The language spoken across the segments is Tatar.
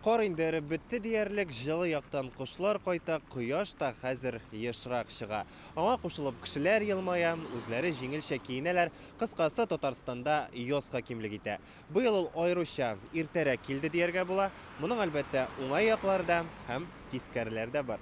Кар инде эреп бетте диярлек, җылы яктан кошлар кайта, кояш та хәзер ешрак чыга. Аңа кушылып кешеләр елмая, үзләре җиңелчә киенәләр. Кыскасы, Татарстанда яз хакимлек итә. Быел ул аеруча иртәрәк килде дияргә була. Моның, әлбәттә, уңай яклары да һәм тискәреләре дә бар.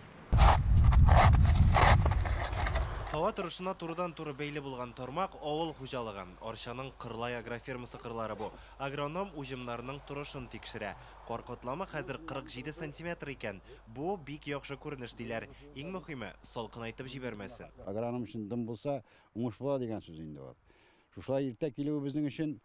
Һава торышына турыдан-туры бәйле булган тармак, авыл хуҗалыгы. Арчаның Кырлай агрофирмасы кырлары бу. Агроном уҗымнарның торышын тикшерә. Кар катламы хәзер 47 сантиметр икән. Бу, бик яхшы күренеш, диләр. Иң мөһиме, салкынайтып җибәрмәсен. Агроном өчен дым булса, уңыш була дигән сүз инде ул. Шушылай иртә килүе безнең өчен,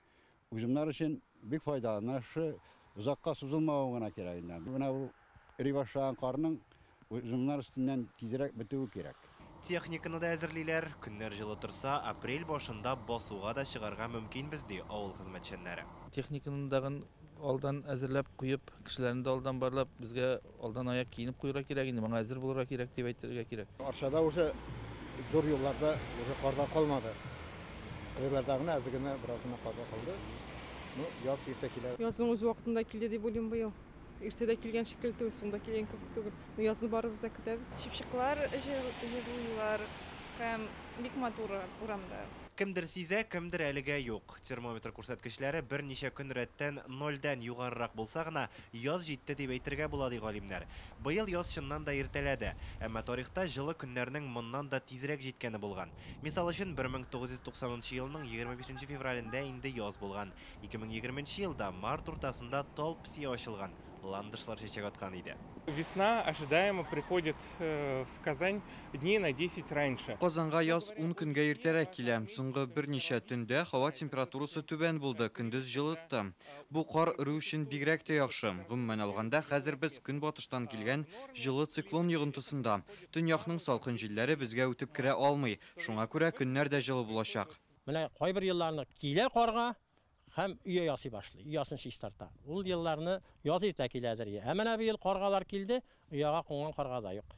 уҗымнар өчен бик файдалы. Менә шушы озакка сузылмавы гына кирәк инде. Менә бу эри башлаган карның уҗымнар өстеннән тизрәк бетүе кирәк. Техниканы да әзерлиләр. Көннәр җылы торса, апрель башында басуга да чыгарга мөмкинбез, ди авыл хезмәтчәннәре. Техниканы дагын алдан әзерләп куеп, кешеләрне дә алдан барлап, безгә алдан аяк киенеп куярга кирәк инде, моңа әзер булырга кирәк дип әйтергә кирәк. Арчада уже зур юлларда уже карлар калмады. Кырыйларда гына әз генә бераз гына карлар калды. Ну, яз иртә килә. Язның үз вакытында килде дип уйлыйм быел. Иртә дә килгән шикелле түгел, соң да килгән кебек түгел. Но язны барыбыз да көтәбез. Чыпчыклар җырлыйлар һәм бик матур урамда. Кемдер сизә, кемдер әлегә юк. Термометр күрсәткечләре берничә көн рәттән нольдән югарырак булса гына, яз җитте дип әйтергә була, ди галимнәр. Быел яз чыннан да иртәләде. Әмма тарихта җылы көннәрнең моннан да тизрәк җиткәне булган. Мисал өчен, 1990 нчы елның 25 нче февралендә инде яз булган. 2020 нче елда март уртасында тал песие ачылган, ландышлар чәчәк аткан иде. Весна ожидаемо приходит в Казань дней на 10 раньше. Казанга яз ун көнгә иртәрәк килә. Соңгы берничә төндә һава температурасы түбән булды, көндез җылытты. Бу кар эрү өчен бигрәк тә яхшы. Гомумән алганда, хәзер без көнбатыштан килгән җылы циклон йогынтысында. Төньякның салкын җилләре безгә үтеп керә алмый, шуңа күрә көннәр дә җылы булачак. Менә кайбер елларны килә карга һәм өя ясый башлый, оясын чистарта. Ул елларны яз иртә киләдер. Ә менә быел каргалар килде, ояга кунган карга да юк.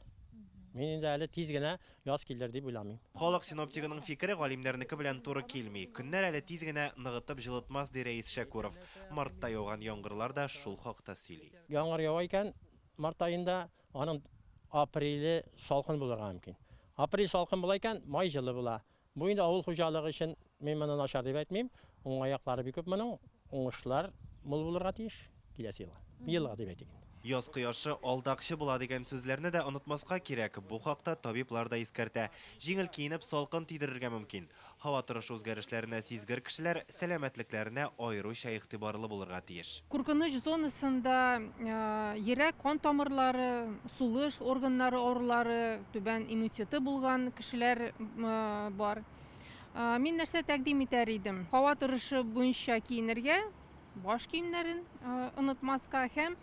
Мин инде әле тиз генә яз килер дип уйламыйм. Халык синоптигының фикере галимнәрнеке белән туры килми. Көннәр әле тиз генә ныгытып җылытмас, ди Рәис Шәкүров. Мартта яуган яңгырлар да шул хакта сөйли. Яңгыр ява икән, март аенда аның апреле салкын булырга мөмкин. Апрель салкын була икән, май җылы була. Бу инде авыл хуҗалыгы өчен мин моны начар дип әйтмим. Уңай яклары бик күп моның. Уңышлар мул булырга тиеш киләсе елга. Елга дип әйтик инде. Яз кояшы алдакчы була дигән сүзләрне дә онытмаска кирәк. Бу хакта табиблар да искәртә. Җиңел киенеп салкын тидерергә мөмкин. Һава торышы үзгәрешләренә сизгер кешеләр сәламәтлекләренә аеруча игътибарлы булырга тиеш. Куркыныч зонасында йөрәк-кан тамырлары, сулыш органнары авырулары, түбән иммунитеты булган кешеләр бар. Мин нәрсә тәкъдим итәр идем? Һава торышы буенча киенергә, баш киемнәрен онытмаска һәм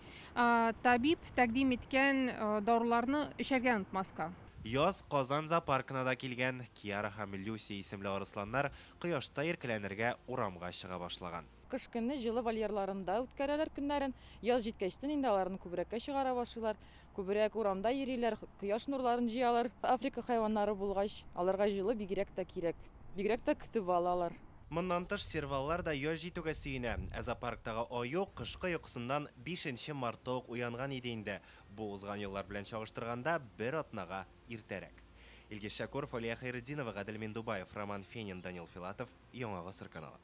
табиб тәкъдим иткән даруларны эчәргә онытмаска. Яз Казан зоопаркына да килгән. Киара һәм Люся исемле арысланнар кояшта иркәләнергә урамга чыга башлаган. Кыш көне җылы вольерларында үткәрәләр көннәрен. Яз җиткәчтен инде аларны күбрәккә чыгара башлыйлар. Күбрәк урамда йөриләр, кояш нурларын җыялар. Африка хайваннары булгач, аларга җылы бигрәк тә кирәк. Бигрәк тә көтеп алалар. Моннан тыш, серваллар да яз җитүгә сөенә. Ә зоопарктагы аю кышкы йокысыннан бишенче мартта ук уянган иде инде. Бу узган еллар белән чагыштырганда бер атнага иртәрәк. Илгиз Шәкүров, Алия Хәйретдинова, Гадел Миндубаев, Роман Фенин, Данил Филатов, Яңа Гасыр каналы.